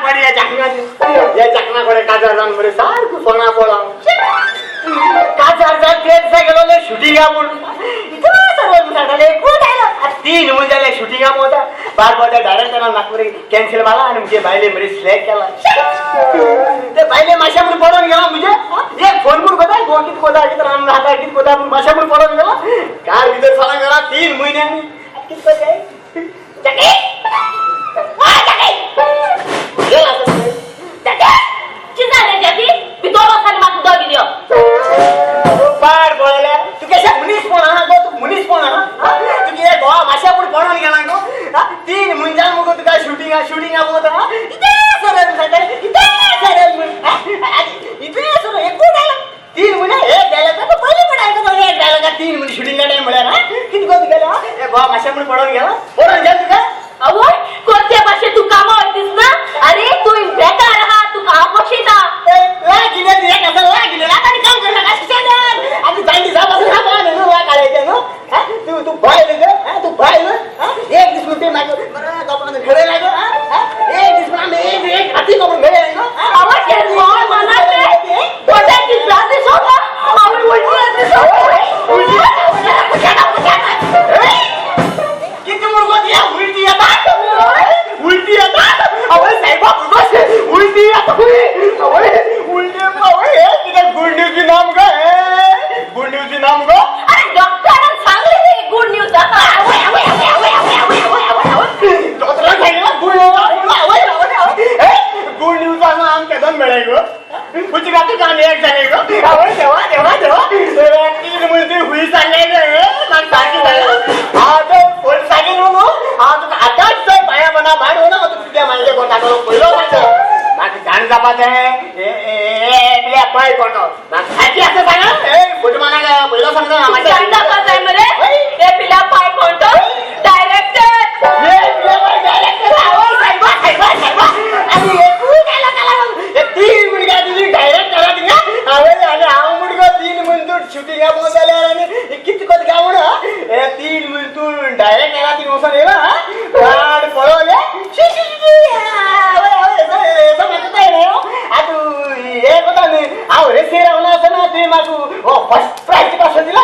पाड या चाकणाचे या चाकणा कडे काजार जावन मरे सारको सोना पळो काजार जावन ते दिसा गेलो शुटिंगा म्हणून इतलो सर्व सांगताले कोण आयलो 3 म्हयने जाले शुटिंगा पोवता बार पोवता डायरेक्टरान म्हाका मरे कॅन्सल मारला आनी म्हजे बायले मरे स्लॅग केला ते बायले माशा म्हणून पडोवन गेला म्हणजे एक फोन म्हणून कोता गो कित कोता कित राम राहता कित कोता म्हणून माशा म्हणून पडोवन गेला कार भितर सला गेला 3 म्हयन्यांनी कित कोता पाड पळयल्या तूं कशें मनीसपण आहा गो तूं मनीसपण आहा तुगे गोवा माशा पूण पडोवन गेला गो 3 मनशां मुगो तुका शुटिंगा शुटिंगा पळोवता इतलें सरळ सांगता इतलें सरळ म्हूण इतलें सरळ एकूच डायलॉग 3 म्हयने एक डायलॉग पयलीं पण आयकता एक डायलॉग 3 म्हयने शुटिंगा टायम म्हळ्यार कितें गो तुगेलें हे गोवा माशा पूण पडोवन गेला पडोवन गेला तुका आवय कोणत्या भाशेत तू कामां वयतीस ना अरे तूं बेकार आहा तुका हांव पोशेता तू तू बायल ग तू बायल एक दीस म्हणते मागीर बरं कपडा खेळ लागो एक दीस म्हणून एक एक हाती कपडो मेळे लागो किती मुलगो दिया उलटी येता उलटी येता आवय साहेबा उलटी येता आवय उलटी आवय कितें गुड न्यूज नाम गो गुड न्यूज नाम गो अरे डॉक्टरान सांगले ते गुड न्यूज आवय आवय आवय आवय आवय आवय आवय आवय डॉक्टरान सांगलें गुड न्यूज आवय आवय आवय गुड न्यूज आसा आमकां केदोन मेळ्ळें गो तुजी राती काम एक जालें गो आवय देवा देवा देवा 3 म्हयने हुई सांगलें गो म्हाका सारकें जालें हांव फोन सांगेन न्हू हांव तुका आतांच चोय पांया बना भायर ना तुका कितें मागीर कोण टाकलो पयलो सांगता म्हाका जाण जावपाचें ए पांय कोणतो म्हाका सारकें आसा सांगा ए फोटो मानाक पयलो सांगता जाण जावपाक मरे हे पिल्या पांय कोणतो डायरेक्टर हे पिल्या पांय डायरेक्टर आवय सायबा सायबा सायबा आनी एकूच डायलॉग आला हे 3 मुलगा तुजी डायरेक्ट करा थिंगा आवय आनी हांव मुडगो 3 म्हण तूं शुटिंगा पळोवन जाल्यार आनी कितें कोत काय म्हूण हे 3 म्हण तूं डायरेक्ट करा थिंगा वचोन येयला वाड पळोवले आवय आवय आतां हे कोता न्ही हांव रेसीर रावना आसतना तुवें म्हाका हो फर्स्ट प्रायज पासून दिला